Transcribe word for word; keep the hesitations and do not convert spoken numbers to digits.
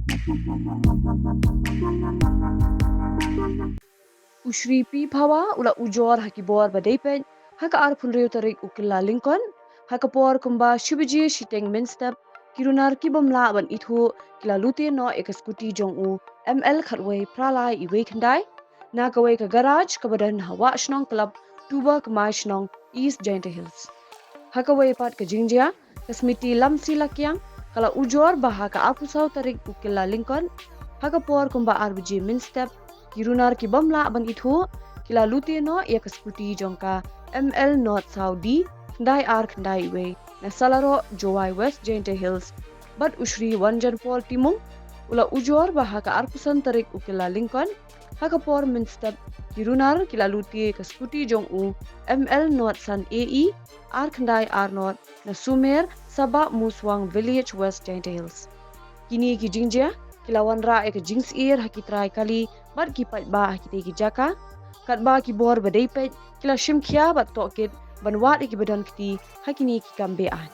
U Shri P Phawa u la ujor ha ki bor ba dei peit ha ka arphew hynriew tarik u Kyllalyngkot ha ka por kumba shi baje shiteng mynstep, ki runar ki bym lah ban ithuh ki la lute noh ïa ka skuti jong u M L khatwei phra lai iwei khyndai na kawei ka garaj kaba don ha Wahshnong Club, Tuba Kmai Shnong, East Jaintia Hills. Ha kawei pat ka jingjia, ka Smiti Lamsi Lakiang ka la ujor ba ha ka arphew saw tarik u Kyllalyngkot ha ka por kumba ar baje mynstep, ki runar ki bym lah ban ithuh ki la lute noh ïa ka skuti jong ka M L not saw D khyndai ar khyndai iwei na Salaroh, Jowai, West Jaintia Hills. Bad u Shri Wanjanpol Timung u la ujor ba ha ka arphew san tarik u Kyllalyngkot ha ka por mynstep, ki runar ki la lute ka skuti jong u M L not san A E ar khyndai ar not na Sumer, Sabah Muswang Village, West Jaintia Hills. Kine ki jingjia ki la wanrah ïa ka jingsyier ha ki trai kali bad ki paidbah ha kitei ki jaka, katba ki bor ba dei peit ki la shim khia bad tohkit ban wad ïa kiba don kti ha kine ki kam beaiñ.